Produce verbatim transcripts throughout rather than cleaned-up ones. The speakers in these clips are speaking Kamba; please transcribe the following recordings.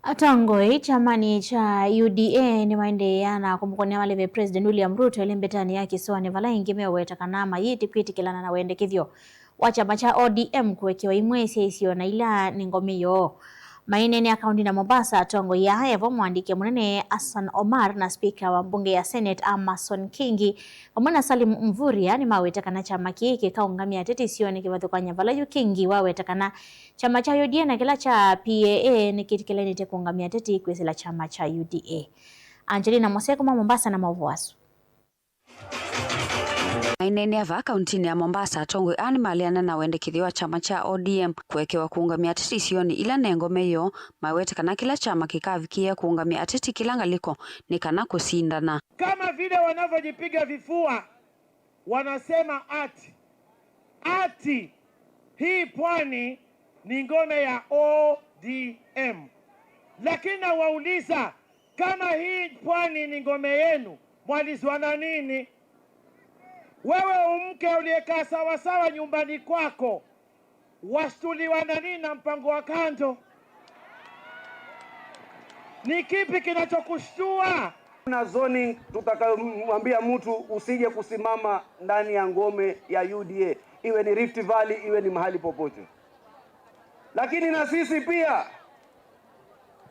Atongoi kyamanĩ kya U D A nĩmaendeea na kũmũkũnĩa maleve President William Ruto ĩlĩ mbetanĩ ya kĩsoanĩ vala ĩngĩ meũweta kana mayĩtĩ kwĩtĩkĩlana na wendekethyo wa kyama kya O D M kũekewa imwe sya isio na ila nĩ ngome yoo. Maineenea kaũntĩnĩ ya Mombasa, atongoi aa evo mũandĩki mũnene Hassan Omar na spika wa mbunge ya Senate Amason Kingi vamwe na Salim Mvurya nĩmawete kana kyama kĩĩ kĩkaũngamya ateti isionĩ kĩvathũkany'a vala yu Kingi waweta kana kyama kya U D A na kĩla kya P A A nĩkĩtĩkĩlanĩtye kũũngamya ateti kwĩsĩla kyama kya U D A. Angelina Mose kuma Mombasa na maũvoo asu. Maineenea vaa kaũntĩnĩ ya Mombasa, atongoi aa nĩmaleana na wendekethyo wa kyama kya O D M kũekewa kũũngamya ateti isionĩ ila ne ngome yoo, mawete kana kĩla kyama kĩkavikĩĩa kũũngamya ateti kĩla ngalĩko nĩ kana kũsindana. Kama vile wanavyojipiga vifua, wanasema ati, ati hii pwani ni ngome ya O D M. Lakini nawauliza, kama hii pwani ni ngome yenu, mwalizwana nini? Wewe umke uliyekaa sawasawa nyumbani kwako, washtuliwa na nini na mpango wa kando? Ni kipi kinachokushtua? Na zoning tutakayomwambia mtu usije kusimama ndani ya ngome ya U D A, iwe ni Rift Valley, iwe ni mahali popote. Lakini na sisi pia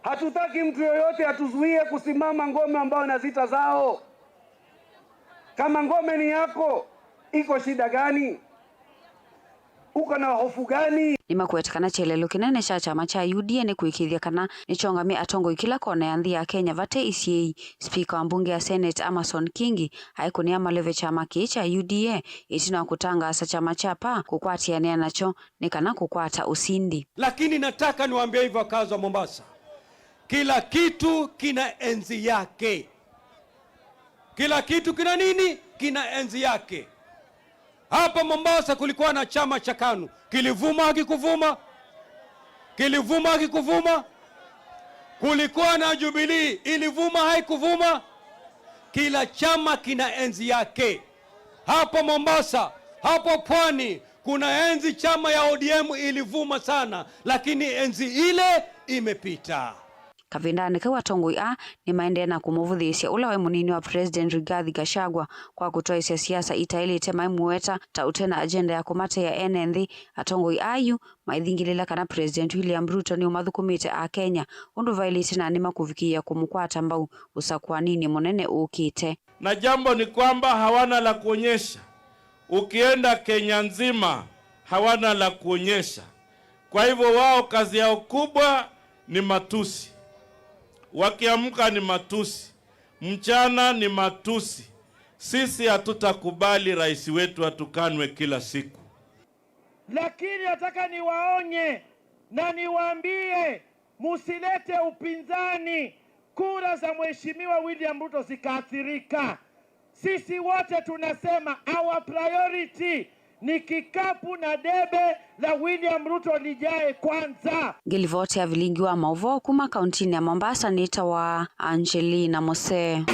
hatutaki mtu yoyote atuzuie kusimama ngome ambayo na zita zao. Kama ngome ni yako, iko shida gani? Uko na hofu gani? Nĩmakwete kana kyelelo kĩnene kya kyama kya U D A nĩ kũĩkĩĩthya kana nĩkyongamya atongoi kĩla kona ya nthĩ ya Kenya vate isyĩi. Spika wa mbunge ya Senate Amason Kingi aikũnĩa maleve kyama kĩĩ kya U D A ĩtina wa kũtangaasa kyama kya P A kũkwatĩanĩa nakyo nĩ kana kũkwata ũsindi. Lakini nataka niwaambie hivyo, wakazi wa Mombasa, kila kitu kina enzi yake. Kila kitu kina nini? Kina enzi yake. Hapa Mombasa kulikuwa na chama cha kanu. Kilivuma, hakikuvuma? Kilivuma, hakikuvuma? Kulikuwa na Jubilee. Ilivuma, haikuvuma? Kila chama kina enzi yake. Hapa Mombasa, hapo pwani, kuna enzi chama ya O D M ilivuma sana, lakini enzi ile imepita. Kavindanĩ kau, atongoi aa nĩmaendee na kũmũvũthĩĩsya ũla waĩ mũnini wa President Rigathi Gachagua kwa kũtwaĩsya siasa itaĩlĩte, maimũweta ta ũte na agenda ya kũmateea ene nthĩ. Atongoi aa yu maithingĩlĩla kana President William Ruto nĩũmathũkũmĩte Akenya ũndũ vaĩlĩte na nĩmakũvikĩĩa kũmũkwata mbau ũsakũaninĩ mũnene ũkĩte. Na jambo ni kwamba hawana la kuonyesha. Ukienda Kenya nzima, hawana la kuonyesha. Kwa hivyo wao kazi yao kubwa ni matusi. Wakiamka ni matusi. Mchana ni matusi. Sisi hatutakubali rais wetu atukanwe kila siku. Lakini nataka niwaonye na niwaambie, musilete upinzani, kura za Mheshimiwa William Ruto zikaathirika. Sisi wote tunasema our priority ni kikapu na debe la William Ruto lijae kwanza. Ngĩlivoti ya vilingi wa maũvoo kuma kauntinĩ ya Mombasa nĩtawa Angelina Mose.